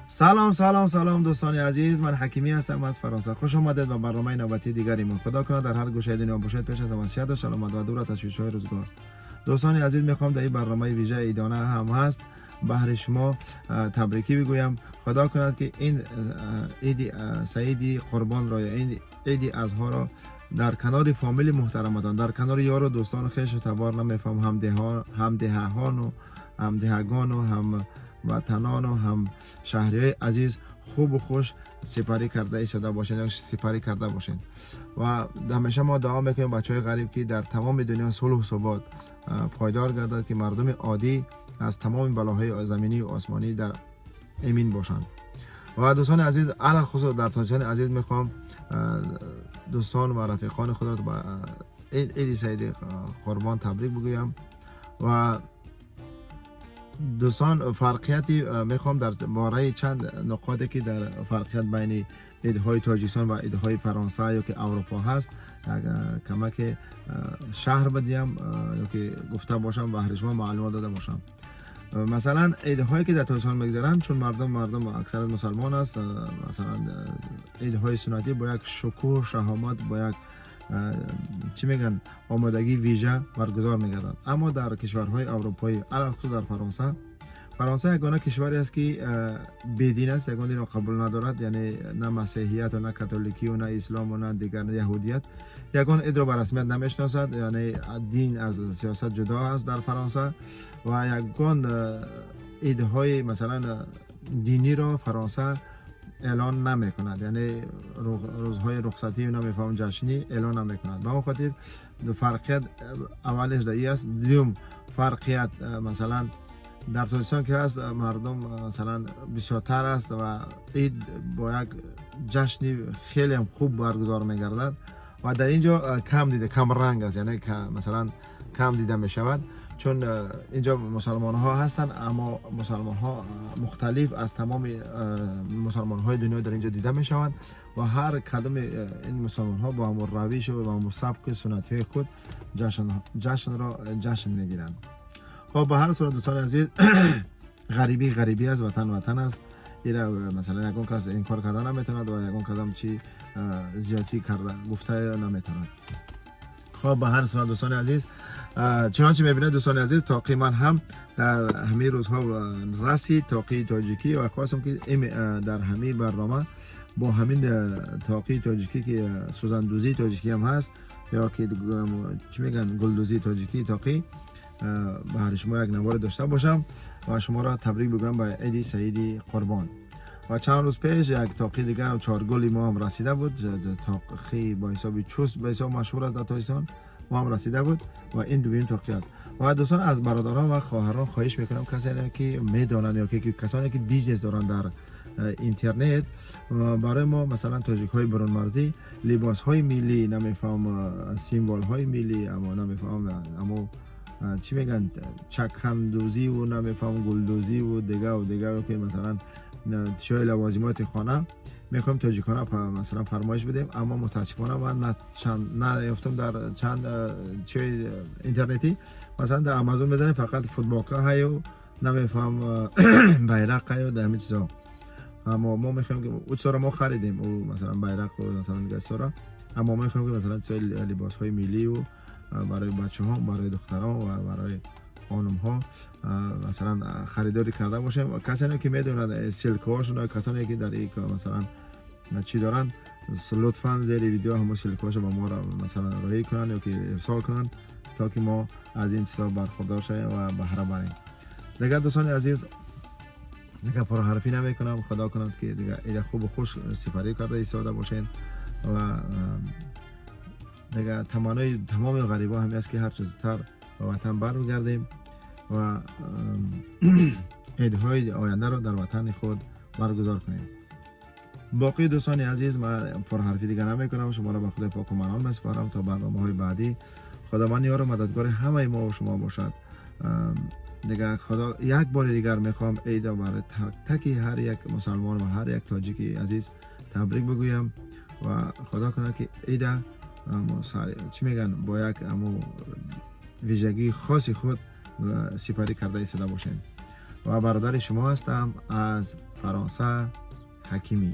Салом, салом, салом, дӯстони азиз. Ман Ҳакимӣ ҳастам аз Фаронса. Хуш омадед ба барномаи навбатии дигари мо. Худо кунад, дар ҳар гӯшаи дунё бошед, пеш аз ҳама сиҳату саломат ва дур аз ташвишҳои рӯзгор. Дӯстони азиз, мехоҳам дар ин барномаи вижаи идона ҳам ҳаст, баҳри шумо табрикӣ бигӯям. Худо кунад, ки ин иди саиди қурбонро ё ин иди Азҳоро дар канори фомили муҳтараматон, дар канори ёру дӯстону хешу табор, намефаҳм, ҳамдеҳаҳону ҳамдеҳагону ҳамватанону ҳамшаҳриҳои азиз хубу хуш сипарӣ карда истода бошед ё сипарӣ карда бошед. Ва ҳамеша мо дуо мекунем, бачаҳои ғариб, ки дар тамоми дунё сулҳу субот пойдор гардад, ки мардуми оддӣ аз тамоми балоҳои заминию осмонӣ дар эмин бошанд. Ва дӯстони азиз, алалхусус дар Тоҷикистони азиз мехоҳам дӯстон ва рафиқони худро ба иди саиди қурбон табрик бигӯям. Ва дӯстон, фарқияти мехоҳам дар бораи чанд нуқоте, ки дар фарқият байни идҳои Тоҷикистон ва идҳои Фаронса ё ки Аврупо ҳаст, як камаке шарҳ бидиҳам ё ки гуфта бошам, баҳри шумо маълумот дода бошам. Масалан, идҳое ки дар Тоҷикистон мегузаранд, чун мардум аксарат мусалмон аст, масалан, идҳои суннатӣ бо як шукӯҳ, шаҳомат, бо як, чӣ мегӯянд, омодагии вижа баргузор мегарданд. Аммо дар кишварҳои аврупоӣ, алалхусус дар Фаронса. Фаронса ягона кишваре аст, ки бедин аст, ягон динро қабул надорад, яъне на масеҳияту, на католикию, на ислому, на дигар яҳудият. Ягон идро ба расмият намешиносад, яъне дин аз сиёсат ҷудо аст дар Фаронса. Ва ягон идҳои, масалан, диниро Фаронса эълон намекунад, яъне рӯзҳои рухсатӣ, намефаҳмам, ҷашнӣ эълон намекунад. Ба он хотир фарқият аввалеш дар и аст. Дуюм фарқият, масалан, дар Тоҷикистон ки ҳаст, мардум, масалан, бисёртар аст ва ид бо як ҷашни хелеам хуб баргузор мегардад ва дар ин ҷо кам дида, камранг аст, яъне масалан, кам дида мешавад, чун инҷо мусалмонҳо ҳастанд, аммо мусалмонҳо мухталиф аз тамоми мусалмонҳои дунё дар инҷо дида мешаванд ва ҳар кадоми ин мусалмонҳо бо ҳамон равишу бо ҳамон сабку суннатиҳои худ ҷашнро ҷашн мегиранд. Хоб, ба ҳар сурат, дӯстони азиз, ғарибӣ ғарибӣ аст, ватан ватан аст. Ира, масалан, ягон кас инкор карда наметавонад ва ягон касам чи зиёдтӣ карда гуфта наметавонад. Хоб, ба ҳар сурат, дӯстони азиз, чунончи мебинед, дӯстони азиз, тоқи ман ҳам дар ҳамин рӯзҳо расид, тоқии тоҷикӣ. Ва хостам, ки дар ҳамин барнома бо ҳамин тоқии тоҷикӣ, ки сӯзандӯзии тоҷикӣ ҳам ҳаст ё ки, чӣ мегӯянд, гулдӯзии тоҷикӣ, тоқӣ, баҳри шумо як наворе дошта бошам ва шуморо табрик бигӯям ба иди саиди қурбон. Ва чанд рӯз пеш як тоқи дигар, чоргули мо ҳам расида буд. Тоқи бо ҳисоби чуст ба ҳисоб машҳур аст дар Тоҷикистон, мо ҳам расида буд ва ин дуюм тоқӣ аст. Ва дӯстон, аз бародарон ва хоҳарон хоҳиш мекунам, касоне ки медонанд ё ки касоне ки бизнес доранд дар интернет, барои мо, масалан, тоҷикҳои берунмарзӣ, либосҳои миллӣ, намефаҳмам, символҳои миллӣ, амо намефаҳмам, амо, чӣ мегӯянд, чакандӯзиву, намефаҳмам, гулдӯзиву дигаву дигар, ки масалан, чиҳои лавозимоти хона мехоҳем тоҷикона, масалан, фармоиш бидем. Аммо мутаассифона ман наёфтам дар чанд чиҳои интернетӣ. Масалан, дар Амазон мезанем, фақат футболка ҳаю, намефаҳам, байрақ ҳаю, дар ҳамин чизҳо. Аммо мо мехоҳем, ки ӯ чизҳоро мо харидем, ӯ, масалан, байрақу, масалан, дигар чизҳоро, аммо мехоҳем, ки, масалан, чизҳои либосҳои миллию барои бачаҳо, барои духтарон ва барои хонумҳо, масалан, харидорӣ карда бошем. Касоне ки медонад ссылка ҳошон, касоне ки дар, масалан, чӣ доранд, лутфан зери видео ҳамо ссылка ҳошо ба мо, масалан, роҳӣ кунанд ё ки ирсол кунанд, то ки мо аз ин чизҳо бархурдор шавем ва баҳра барем. Дигар, дӯстони азиз, дигар пурҳарфӣ намекунам. Худо кунад, ки дигар ида хубу хуш сипарӣ карда истода бошед. Ва дигар таманнои тамоми ғарибо ҳамин аст, ки ҳарчи зудтар ба ватан бармегардем ва идҳои ояндаро дар ватани худ баргузор кунем. Боқӣ, дӯстони азиз, ман пурҳарфӣ дигар намекунам. Шуморо ба Худои поку манон месупорам то барномаҳои баъдӣ. Худованд ёру мададгори ҳамаи мо шумо бошад. Дигар худо як бори дигар мехоҳам ида барои таки ҳар як мусалмон ва ҳар як тоҷики азиз табрик бигӯям ва худо кунад, ки ида, чӣ мегӯянд, бо як амо вижагии хоси худ сипарӣ карда истода бошем. Ва бародари шумо ҳастам аз Фаронса, Ҳакимӣ.